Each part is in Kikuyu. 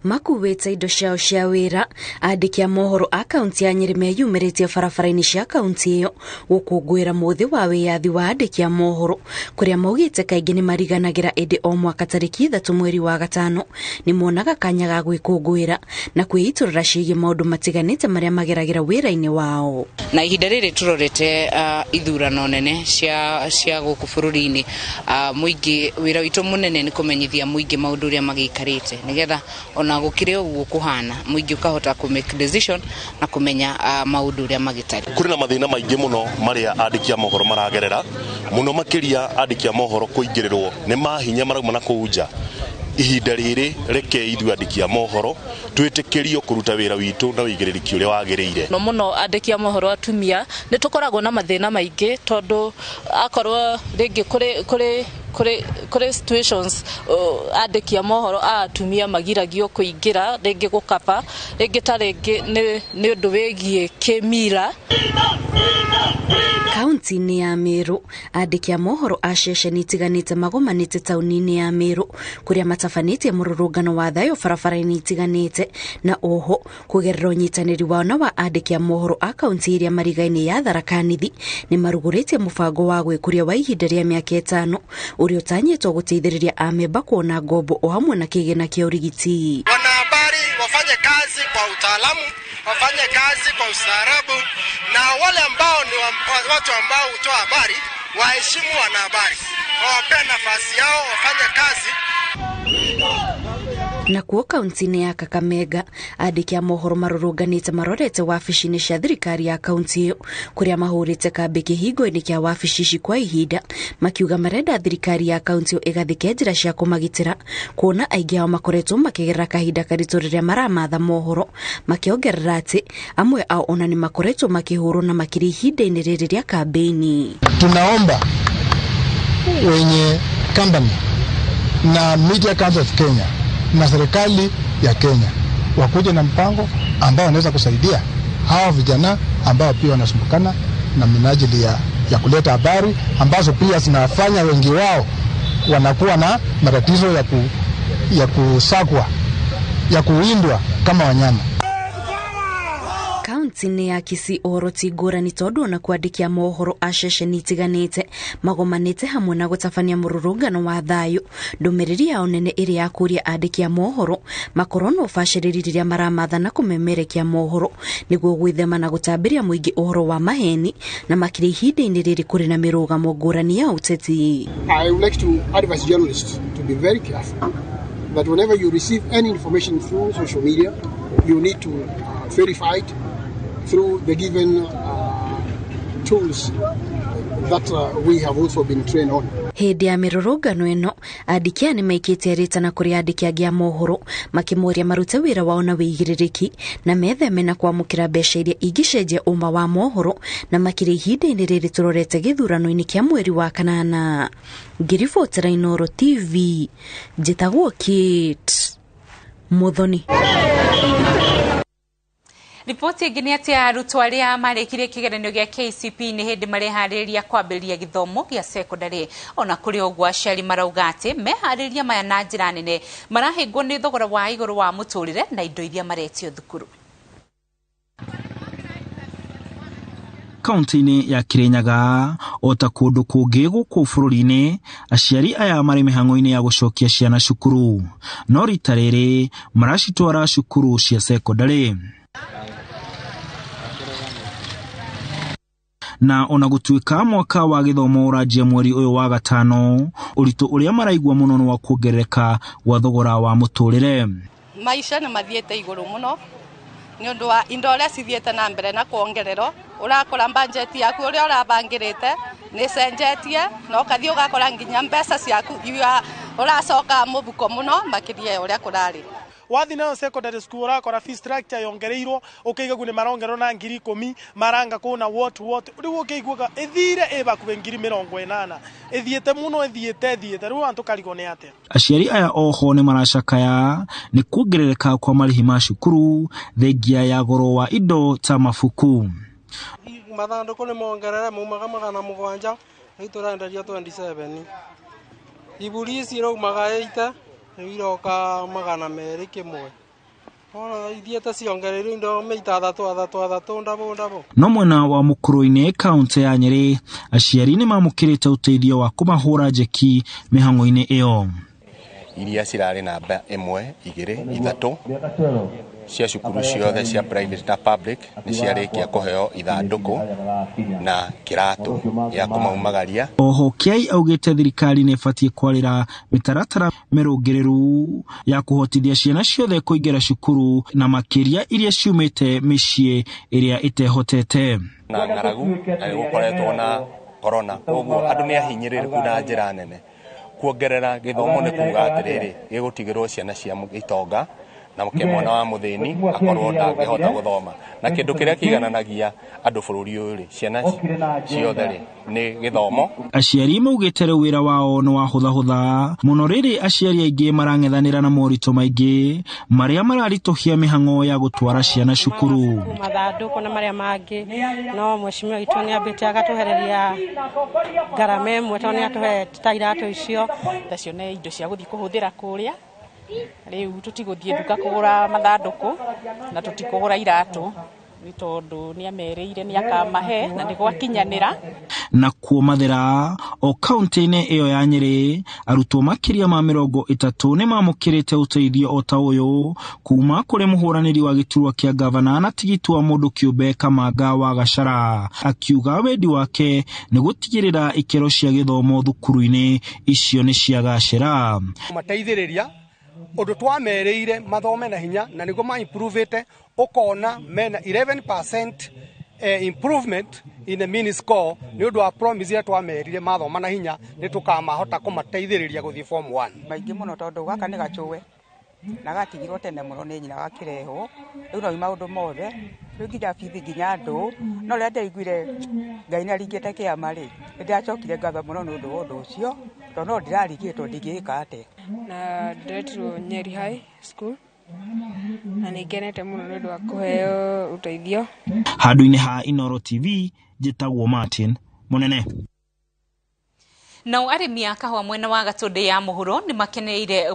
Makuĩte indo ciao cia wĩra, andĩki a mohoro a kaunti ya Nyĩrĩ meyumĩrĩtie barabara-inĩ cia kaunti ĩyo gũkũngũĩra mũthĩ wa wĩyathi wa andĩki a mohoro, kũrĩa maugĩte kaingĩ nĩ mariganagĩra ĩndĩ o mwaka tarĩki 3 mweri wa 5 nĩ monaga kanya ga gwĩkũngũĩra na kwĩitũrũra ciĩgiĩ maũndũ matiganĩte marĩa mageragĩra wĩra-inĩ wao. Na ihinda rĩrĩ tũrorete ithurano nene cia gũkũ bũrũri-inĩ, mũingĩ wĩra witũ mũnene nĩ kũmenyithia mũingĩ maũndũ ũrĩa magĩikarĩte nĩgetha ona gũkĩrĩ ũguo kũhana mũingĩ ũkahota kũ make decision na kũmenya maũndũ ũrĩa magĩtari. Kũrĩ na mathĩna maingĩ mũno marĩa andĩki a mohoro maragerera, mũno makĩria andĩki a mohoro kũingĩrĩrwo nĩ mahinya marauma na kũu nja. Ihinda rĩrĩ reke ithuĩ andĩki a mohoro twĩtĩkĩrio kũruta wĩra witũ na ũigĩrĩrĩki ũrĩa wagĩrĩire. No mũno andĩki a mohoro atumia nĩ tũkoragwo na mathĩna maingĩ tondũ akorwo rĩngĩ kũrĩ situations andĩki a mohoro a atumia magiragio kũingĩra rĩngĩ gũkaba rĩngĩ ta rĩngĩ nĩ ũndũ wĩgiĩ kĩmira. Kaunti-inĩ ya Meru, andĩki a mohoro a ceceni itiganĩte magomanĩte taũni-inĩ ya Meru kũrĩa matabanĩtie mũrũrũngano wa thayũ barabara-inĩ itiganĩte, na oho kũgerera ũnyitanĩri wao na wa andĩki a mohoro a kaunti ĩrĩa marigaine ya Tharaka Nithi nĩ marugũrĩtie mũbango wa gwĩkũria wa ihinda rĩa mĩaka 5 ũrĩa ũtanyĩtwo gũteithĩrĩria amemba kuona ngombo o hamwe na kĩgĩna kĩa ũrigiti. Wanahabari wafanye kazi kwa utaalamu, wafanye kazi kwa ustaarabu, na wale ambao ni watu ambao hutoa habari waheshimu wanahabari, wawape nafasi yao wafanye kazi. Na kuo kaunti-inĩ ya Kakamega, andĩki a mohoro marũrũnganĩte marorete wabici-inĩ cia thirikari ya kaunti ĩyo kũrĩa mahũrĩte kambĩ kĩhingo-inĩ kĩa wabici ici kwa ihinda, makiuga marenda thirikari ya kaunti ĩyo ĩgathĩke njĩra cia kũmagitĩra, kuona aingĩ ao makoretwo makĩgerera kahinda karitũ rĩrĩa maramatha mohoro, makĩongerera atĩ amwe ao ona nĩ makoretwo makĩhũrwo na makĩria ihinda-inĩ rĩrĩ rĩa kambĩini. Tunaomba wenye company na Media Council of Kenya na serikali ya Kenya wakuje na mpango ambao wanaweza kusaidia hawa vijana ambao pia wanasumbukana na minajili ya kuleta habari ambazo pia zinafanya wengi wao wanakuwa na matatizo ya kusakwa, ya kuwindwa kama wanyama. Kaunti-inĩ ya Kisii ũhoro ti ngũrani tondũ ona kwandĩkia mohoro a ceceni itiganĩte magomanĩte hamwe na gũtabania mũrũrũngano wa thayũ. Ndũmĩrĩri yao nene ĩrĩa ya kũria andĩki a mohoro makorwo na ũbacĩrĩri rĩrĩa maramatha na kũmemerekia mohoro nĩguo gwĩthema na gũtambĩria mũingĩ ũhoro wa maheni, na makĩria ihinda-inĩ rĩrĩ kũrĩ na mĩrũgamo ngũrani ya ũteti. I would like to advise journalists to be very careful that whenever you receive any information through social media, you need to verify it through the given tools that we have also been trained on. Hĩndĩ ya mĩrũrũngano ĩno, andĩki aya nĩmaikĩtie rĩtana kũrĩ andĩki angĩ a mohoro makĩmoria marute wĩra wao na wĩigĩrĩrĩki na metheme na kwamũkĩra mbeca iria ingĩcenjia ũma wa mohoro, na makĩria ihinda-inĩ rĩrĩ tũrorete gĩthurano-inĩ kĩa mweri wa 8. Ngĩribotera Inooro TV, njĩtagwo Kate Muthoni. Ripoti ĩngĩ nĩ atĩ arutwo arĩa marĩkirie kĩgeranio gĩa KCPE nĩ hĩndĩ mareharĩrĩria kwambĩrĩria gĩthomo gĩa sekondarĩ. Ona kũrĩ ũguo aciari marauga atĩ meharĩrĩria maya na njĩra nene marahĩngwo nĩ thogora wa igũrũ wa mũtũrĩre na indo iria maretio thukuru. Kaunti-inĩ ya Kirinyaga o ta kũndũ kũngĩ gũkũ bũrũri-inĩ, aciari aya marĩ mĩhang'o-inĩ ya gũcokia ciana cukuru, no rita rĩrĩ maracitwara cukuru cia sekondarĩ. Na ona gũtuĩka mwaka wa gĩthomo ũranjia mweri ũyũ wa 5, ũritũ ũrĩa maraigua mũno nĩ wa kuongerereka gwa thogora wa mũtũrĩre. Maica nĩ mathiĩte igũrũ mũno nĩ ũndũ wa indo ũrĩa cithiĩte na mbere na kuongererwo. Ũrakora bajeti yaku ũrĩa ũrabangĩrĩte nĩ cenjetie, na ũkathiĩ ũgakora nginya mbeca ciaku ũracoka mũbuko mũno makĩria ũrĩa kũrarĩ. Wathi nayo secondary school urakora fee structure yongereirwo ukiigagwo ni marongerwo na 10,000 maranga kuna what riu ukiguaga ithire ibakuwe 80,000 ithiete muno ithiete riu antu karigwo ni atia. Aciari aya oho ni maracakaya ni kuongerereka kwa marĩhi ma cukuru thengia ya goro wa indo ta mabuku. Mathandũkũ nĩ mongerere maumaga 700 rĩu tũrenderio 27. Iburi ici iraumaga 80 rĩu iroka 200 kĩmwe. Ona ithiĩte ciongereirwo indo mĩita athatũ athatũ athatũ ndabo ndabo. No mwena wa Mukurwe-inĩ kaunti ya Nyeri, aciari nĩ mamũkĩrĩte ũteithio wa kũmahũra njeki mĩhang'o-inĩ ĩyo. Iria cirarĩ namba 1, 2, 3 cia cukuru ciothe cia private na public nĩ ciarĩkia kũheo ithandũkũ na kĩratũ gĩa kũmaumagaria. Oho Kiai augĩte thirikari nĩ ĩbatiĩ kwarĩra mĩtaratara mĩrũngĩrĩru ya kũhotithia ciana ciothe kũingĩra cukuru na makĩria iria ciumĩte mĩciĩ ĩrĩa ĩtehotete. Na ng'aragu na nĩ gũkoretwo na corona, koguo andũ nĩ ahinyĩrĩrĩku na njĩra nene. Kuongerera gĩthomo nĩ kuga atĩrĩrĩ, gĩgũtigĩrwo ciana cia itonga na mwana wa mũthĩni akorwo ndangĩhota gũthoma. Na kĩndũ kĩrĩa kĩigananagia andũ bũrũri ũyũ rĩ, ciana ciothe rĩ, nĩ gĩthomo. Aciari maugĩte rĩu wĩra wao nĩ wahũthahũtha mũno rĩrĩ aciari aingĩ marang'ethanĩra na moritũ maingĩ marĩa mararitũhia mĩhang'o ya gũtwara ciana cukuru. Mathandũkũ na marĩa mangĩ, no mheshimiwa witũ nĩ ambĩte agatũhereria ngarama ĩmwe tondũ nĩ atũhete ta iratũ icio. Tacio nĩ indo cia gũthiĩ kũhũthĩra kũrĩa. Rĩu tũtigũthiĩ nduka kũgũra mathandũkũ na tũtikũgũra iratũ nĩ tondũ nĩ amerĩire nĩ akamahe na nĩ gwakinyanĩra. Na kuo Mathira o kaunti-inĩ ĩyo ya Nyeri, arutwo makĩria ma 30 nĩ mamũkĩrĩte ũteithio o ta ũyũ kuma kũrĩ mũhũranĩri wa gĩturwa kĩa gavana na tigiti wa mũndũ kĩũmbe Kamanga wa Gachara, akiuga wendi wake nĩ gũtigĩrĩra ikĩro cia gĩthomo thukuru-inĩ icio nĩ ciagacĩra. Mateithĩrĩria ũndũ twamerĩire mathome na hinya na nĩguo ma improvete, ũkona mena 11% improvement in the mini score nĩ ũndũ wa promise ĩrĩa twamerire mathoma na hinya nĩ tũkamahota kũmateithĩrĩria gũthiĩ form 1. Maingĩ mũno tondũ gaka nĩ gacũwe na gatigirwo tene mũno nĩ nyina gakĩrehwo, rĩu no maũndũ mothe rĩu nginya bithi nginya andũ, no rĩrĩa ndaiguire Ngai nĩ aringĩte kĩama rĩ, nĩ ndacokire ngatho mũno nĩ ũndũ wa ũndũ ũcio tondũ no ndĩrarigĩtwo ndingĩĩka atĩa. Na ndĩretirwo Nyeri High School na nĩ ngenete mũno nĩ ũndũ wa kũheo ũteithio. Handũ-inĩ ha Inooro TV, njĩtagwo Martin Mũnene. Nao arĩmi a kahũa mwena wa Gatũndũ ya mũhuro nĩ makeneire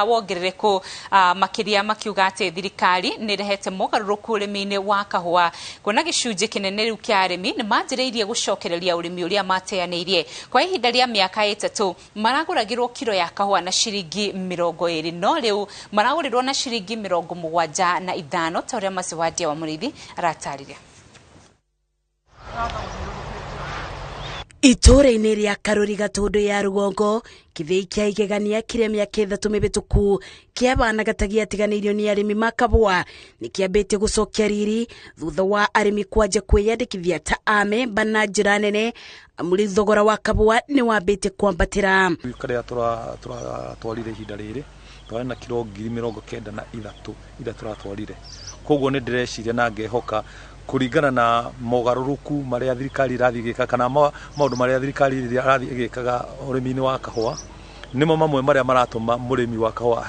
wongerereku makĩria makiuga atĩ thirikari nĩ ĩrehete mogarũrũku ũrĩmi-inĩ wa kahũa, kuona gĩcunjĩ kĩnene rĩu kĩa arĩmi nĩ manjĩrĩirie gũcokereria ũrĩmi ũrĩa mateanĩirie. Kwa ihinda rĩa mĩaka 3 maragũragĩrwo kiro ya kahũa na ciringi 20, no rĩu maragũrĩrwo na ciringi 75 ta ũrĩa Maciwadia wa Mũrĩithi aratarĩria. Itũũra-inĩ rĩa Karũri Gatũndũ ya rũgongo, kĩthĩi kĩa igegania kĩrĩa mĩaka 3 mĩhĩtũku kĩabanaga ta gĩatiganĩirio nĩ arĩmi makabũa nĩ kĩambĩtie gũcokia riri thutha wa arĩmi kwanja kwĩyandĩkithia ta amemba na njĩra nene, amu rĩu thogora wa kabũa nĩ wambĩtie kwambatĩra. Karĩa tũratwarire ihinda rĩrĩ twarĩ na kiro 93,000 iria tũratwarire, koguo nĩ ndĩreciria na ngehoka kũringana na mogarũrũku marĩa thirikari ĩrathiĩ ĩgĩka kana maũndũ marĩa thirikari ĩrathiĩ ĩgĩkaga ũrĩmi-inĩ wa kahũa nĩmo mamwe marĩa maratũma mũrĩmi wa kahũa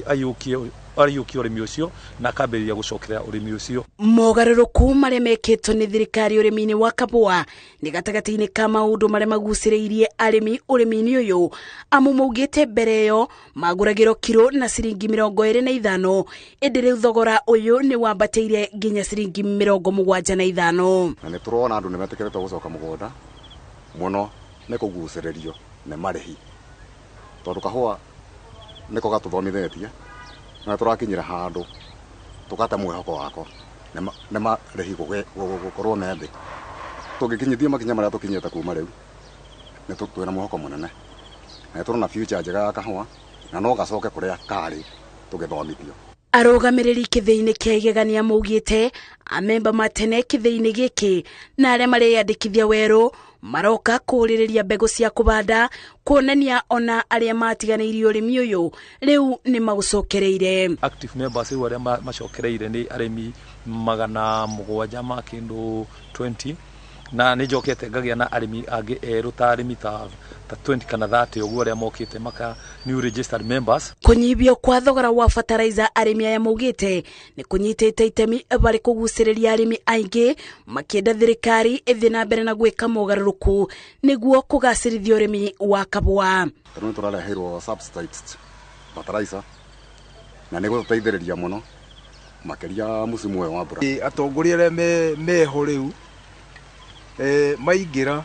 aiyũkie ũrĩmi ũcio na akambĩrĩria gũcokerera ũrĩmi ũcio. Mogarũrũku marĩa mekĩtwo nĩ thirikari ũrĩmi-inĩ wa kahũa nĩ gatagatĩ-inĩ ka maũndũ marĩa magucĩrĩirie arĩmi ũrĩmi-inĩ ũyũ, amu maugĩte mbere ĩyo magũragĩrwo kiro na ciringi 25, ĩndĩ rĩu thogora ũyũ nĩ wambatĩire nginya ciringi 75. Na nĩ tũrona andũ nĩ metĩkĩrĩte gũcoka mũgũnda mũno nĩ kũgucĩrĩrio nĩ marĩhi, tondũ kahũa nĩko gatũthomithĩtie na tũrakinyĩra handũ tũgate mwĩhoko wako nĩ marĩhi gũkorwo me thĩ. Tũngĩkinyithia makinya marĩa tũkinyĩte kuma rĩu nĩ twĩna mwĩhoko mũnene na nĩ tũrona future njega ya kahũa na no gacoke kũrĩa karĩ tũgĩthomithio. Arũgamĩrĩri kĩthĩi-inĩ kĩa igegania maugĩte amemba ma tene kĩthĩi-inĩ gĩkĩ na arĩa mareyandĩkithia werũ maroka kũũrĩrĩria mbegũ cia kũbanda, kuonania ona arĩa matiganĩirie ũrĩmi ũyũ rĩu nĩ maũcokereire. Active members rĩu arĩa macokereire nĩ arĩmi 700 ma kĩndũ 20 Na nĩ njokete ngagĩa na arĩmi angĩ erũ ta arĩmi ta 20 kana 30 ũguo arĩa mokĩte maka new registered members. Kũnyihio kwa thogora wa fertilizer arĩmi aya maugĩte nĩ kũnyitĩte itemi barĩ kũgucĩrĩria arĩmi aingĩ makĩenda thirikari ĩthiĩ na mbere na gwĩka mogarũrũku nĩguo kũgacĩrithia ũrĩmi wa kabũa. Tondũ nĩ tũrareheirwo subsidized fertilizer na nĩ gũtũteithĩrĩria mũno makĩria mũcimu ũyũ wa mbura. Atongoria arĩa meho rĩu maingĩra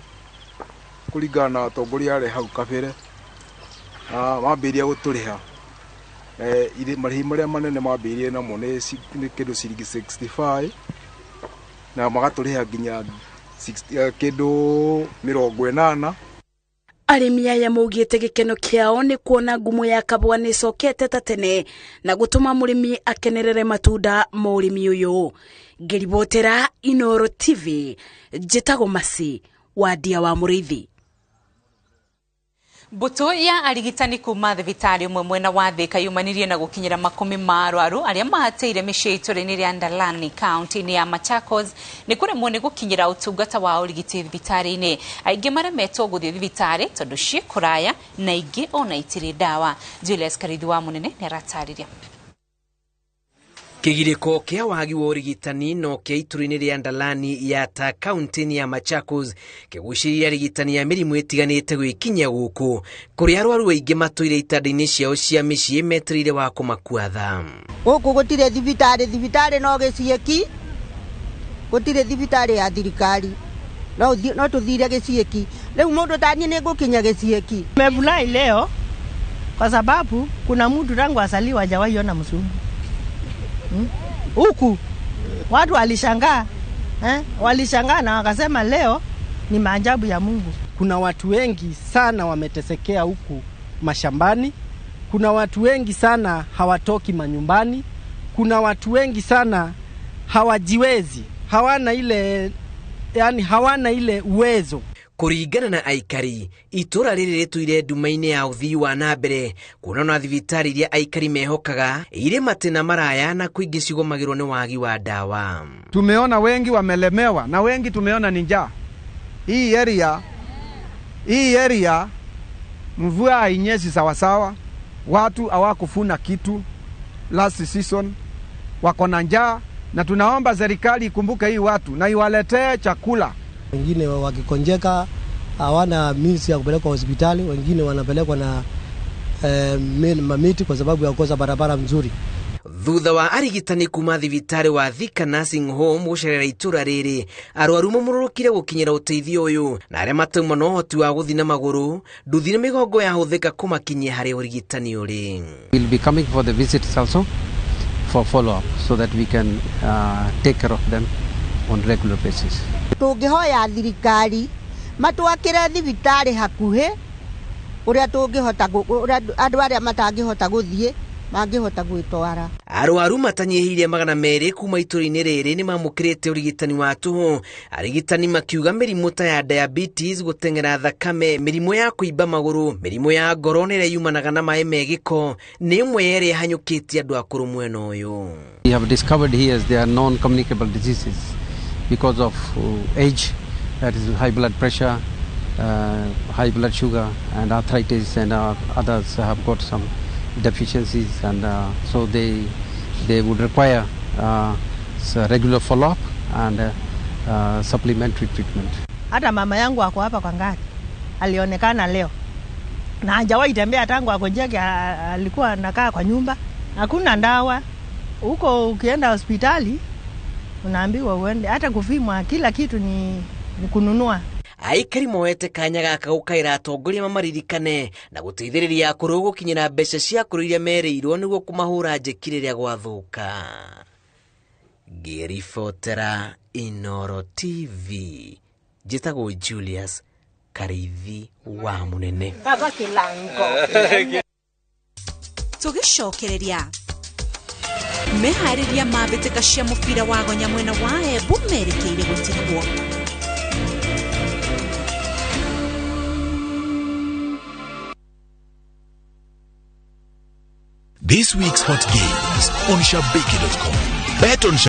kũringana na atongoria arĩa hau kabere mambĩrĩria gũtũrĩha marĩhi marĩa manene mambĩrĩirie namo nĩ kĩndũ ciringi 65 na magatũrĩha nginya kĩndũ 80. Arĩmi aya maugĩte gĩkeno kĩao nĩ kuona ngumo ya kabũa nĩ ĩcokete ta tene na gũtũma mũrĩmi akenerere matunda ma ũrĩmi ũyũ. Ngĩribotera Inooro TV, njĩtagwo Masi Wandia wa Mũrĩithi. Mbũtũ ya arigitani kuma thibitarĩ ũmwe mwena wa Thika yumanirie na gũkinyĩra makũmi ma arwaru arĩa mahatĩire mĩciĩ itũũra-inĩ rĩa Ndalani kaunti-inĩ ya Machakos nĩ kũremwo nĩ gũkinyĩra ũtungata wa ũrigiti thibitarĩ-inĩ. Aingĩ maremetwo gũthiĩ thibitarĩ tondũ ciĩ kũraya na ingĩ ona itirĩ ndawa. Julius Karithi wa Mũnene nĩ aratarĩria. Kĩgirĩko kĩa wagi wa ũrigitani no kĩa itũũra-inĩ rĩa Ndalani ya ta kaunti-inĩ ya Machakos kĩgucĩrĩria arigitani ya mĩrimũ ĩtiganĩte gwĩkinyia gũkũ kũrĩa arwaru aingĩ matũire itanda-inĩ ciao cia mĩciĩ metereire wa kũmakua tha. Gũkũ gũtirĩ thibitarĩ, thibitarĩ no gĩciĩki, gũtirĩ thibitarĩ ya thirikari, no tũthire gĩciĩki. Rĩu mũndũ ta niĩ nĩngũkinya gĩciĩki. Nimefurahi leo kwa sababu kuna mtu tangu azaliwa hajawahi ona mzungu. Huku watu walishangaa, walishangaa na wakasema leo ni maajabu ya Mungu. Kuna watu wengi sana wametesekea huku mashambani, kuna watu wengi sana hawatoki manyumbani, kuna watu wengi sana hawajiwezi, hawana ile, yani hawana ile uwezo. Kũringana na aikari itũra rĩrĩ rĩtũire nduma-inĩ ya ũthii wa na mbere kuona na thibitarĩ iria aikari mehokaga irĩ matĩna maraya na kũingĩ cigũmagĩrwo nĩ wagi wa ndawa. Tumeona wengi wamelemewa na wengi tumeona ni njaa. Hii area mvua hainyesi sawasawa, watu hawakufuna kitu last season, wako na njaa, na tunaomba serikali ikumbuke hii watu na iwaletee chakula. Wengine wakikonjeka hawana means ya kupelekwa hospitali, wengine wanapelekwa na mamiti kwa sababu ya kukosa barabara mzuri. Thutha wa arigitani kuma thibitarĩ wa Thika Nursing Home gũcerera itũra rĩrĩ arwaru mamũrũrũkire gũkinyĩra ũteithio ũyũ na arĩa matauma na ũhoti wa gũthiĩ na magũrũ nduthi na mĩgongo yahũthĩka kũmakinyia harĩ ũrigitani ũrĩ. We'll be coming for the visits also for follow up so that we can take care of them on regular basis. Tũngĩhoya thirikari matwakĩre thibitarĩ hakuhĩ ũrĩa tũngĩhota andũ arĩa matangĩhota gũthiĩ mangĩhota gwĩtwara. Arwaru matanyihĩire 200 kuma itũra-inĩ rĩrĩ nĩmamũkĩrĩte ũrigitani wa tũhũ, arigitani makiuga mĩrimũ ta ya diabetes, gũteng'era thakame, mĩrimũ ya kũimba magũrũ, mĩrimũ ya ngoro na ĩrĩa yumanaga na maĩ me gĩko nĩ ĩmwe ya ĩrĩa ĩhanyũkĩtie andũ akũrũ mwena ũyũ. We have discovered here there are non-communicable diseases because of age, that is high blood pressure, high blood sugar and arthritis, and others have got some deficiencies, and so they would require regular follow-up and supplementary treatment. Hata mama yangu ako hapa kwa ngari alionekana leo na hajawahi tembea tangu agonjeke, alikuwa anakaa kwa nyumba, hakuna ndawa. Huko ukienda hospitali unaambiwa uende hata kupimwa, kila kitu ni kununua. Aikari moete kanya gaka gũkaĩra atongoria mamaririkane na gũteithĩrĩria akũrũ gũkinyĩra mbeca cia akũrũ iria merĩirwo nĩguo kũmahũra njeki rĩrĩa gwathũka. Ngĩribotera Inooro TV, njĩtagwo Julius Karithi wa Mũnene. Baba Kĩlango. Tũgĩcokereria meharĩria ma mbĩtĩka cia mũbira wa gonya mwena wa Embu merekeire gũtirwo. This week's hot games on Shabiki.com. Bet on